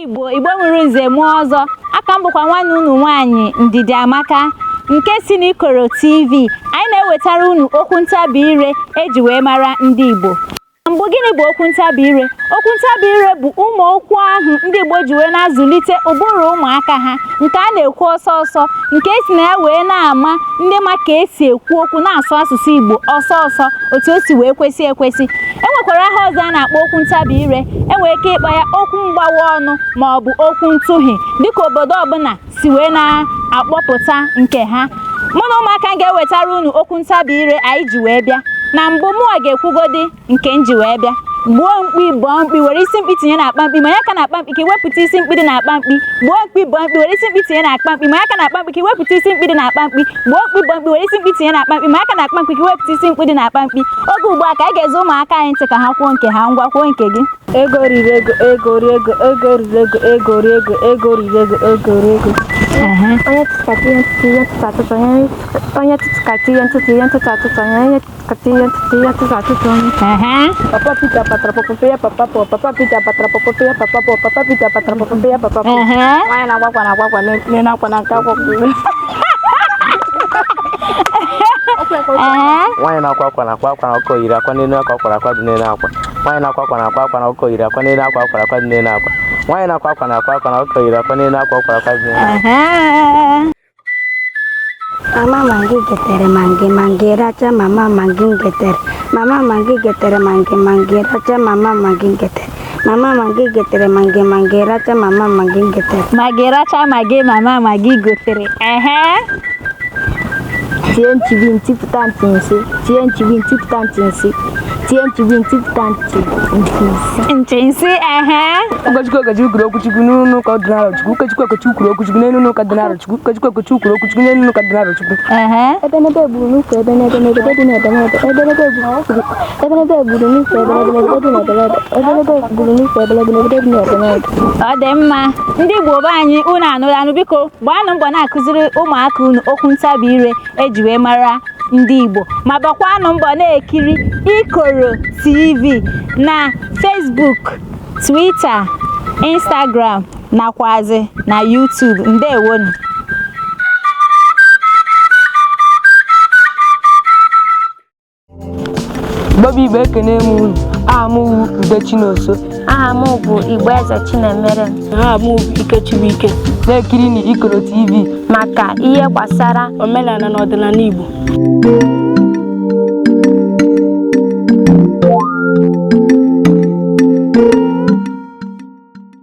Igbo, Igbo mụrụ nze mụọ ọzọ. Aka m bụkwa nwanne unu nwaanyị Ndidi Amaka nke si n'Ikoro TV. Anyị na-ewetara unu okwu ntabi ire eji wee mara ndị Igbo. Na mbụ, gịnị bụ okwu ntabi ire? Okwu ntabi ire bụ ụmụ okwu ahụ ndị Igbo ji wee na-azụlite ụbụrụ ụmụaka ha, nke a na-ekwu ọsọ ọsọ, nke esi na ya wee na-ama ndị ma ka esi ekwu okwu na-asụ asụsụ Igbo ọsọ ọsọ otu o si wee kwesị ekwesị. E nwekwara aha ọzọ a na-akpọ okwu ntabi ire. E nwere ike ịkpọ ya okwu mgbawa ọnụ ma ọ bụ okwu ntụhi, dịka obodo ọbụla si wee na-akpọpụta nke ha. Mụ na ụmụaka m ga-ewetara unu okwu ntabi ire anyị ji wee bịa. Na mbụ, mụnwa ga-ekwugodi nke m ji wee bịa. Gbuo mkpi, bọọ mkpi, were isi mkpi tinye n'akpa mkpi, manye aka n'akpa mkpi ka iwepụta isi mkpi dị n'akpa mkpi. Gbuo mkpi, bọọ mkpi, were isi mkpi tinye n'akpa mkpi, manye aka n'akpa mkpi ka iwepụta isi mkpi dị n'akpa mkpi. Gbuo mkpi, bọọ mkpi, were isi mkpi tinye n'akpa mkpi, manye aka n'akpa mkpi ka iwepụta isi mkpi dị n'akpa mkpi. Oge ugbu a ka anyị ga-eze ụmụaka anyị ntị ka ha kwuo nke ha. Ngwa, kwuo nke gị. Ego riri ego, ego rie ego, ego riri ego, ego rie ego, ego riri ego, ego rie ego. Onye tụtụkata ihe ntụtụ, ihe ntụtụ atụtụ onye. Onye tụtụkata ihe ntụtụ, ihe ntụtụ atụtụ onye. Onye tụtụkata ihe ntụtụ, ihe ntụtụ atụtụ onye. Papa Peter patara pọpọ ya papa pọ. Papa Peter patara pọpọ ya papa pọ. Papa Peter patara pọpọ ya papa pọ. Nwaanyị na-akwa akwa na-akwa akwa n'elu akwa na nke akwa. Nwaanyị na-akwa akwa na-akwa akwa na ọkụkọ yiri akwa n'elu akwa akwara akwa dị n'elu akwa. Nwaanyị na-akwa akwa na-akwa akwa na ọkụkọ yiri akwa n'elu akwa akwara akwa dị n'elu akwa. Nwaanyị na-akwa akwa na-akwa akwa na ọkụkọ yiri akwa n'elu akwa akwara akwa dị n'elu akwa. Mama Maggi getere Maggi, Maggi racha, mama Maggi getere. Mama Maggi getere Maggi, Maggi racha, mama Maggi getere. Mama Maggi getere Maggi, Maggi racha, mama Maggi getere. Maggi racha, Maggi mama Maggi gotere. Ehe. Tie nchibi ntipụta ntị nsị. Tie nchibi ntipụta ntị nsị. Tie nchibi ntipụta ntị nsị. Nchi nsị. Ehe. Ụkọchukwu Okechukwu kwuru okwuchukwu n'ụlọ ụka dị n'Arọchukwu. Ụkọchukwu Okechukwu kwuru okwuchukwu n'elu ụlọ ụka dị n'Arọchukwu. Ụkọchukwu Okechukwu kwuru okwuchukwu n'elu ụlọ ụka dị n'Arọchukwu. Ehe. Ebenebe gburu n'ukwu ebenebe n'ebe dị n'ebenebe. Ebenebe gburu, ebenebe gburu n'ukwu ebenebe n'ebe dị n'ebenebe. Ebenebe gburu n'ukwu ebenebe n'ebe dị n'ebenebe. Ọ dị mma. Ndị Igbo be anyị, unu anụla anụ. Biko gbaanụ mbọ na-akụziri ụmụaka unu okwu ntabi ire eji wee mara ndị Igbo, ma gbakwanụ mbọ na-ekiri Ikoro TV na Facebook, Twitter, Instagram nakwazi na YouTube. Ndewonu. Igbo bụ Igbo, ekene m unu. Aha m wụ Ude Chinonso. Aha m bụ Igbo Eze Chinemerem. Aha m bụ Ikechibuike. Na-ekiri na Ikoro TV maka ihe gbasara omenala na ọdịnala Igbo.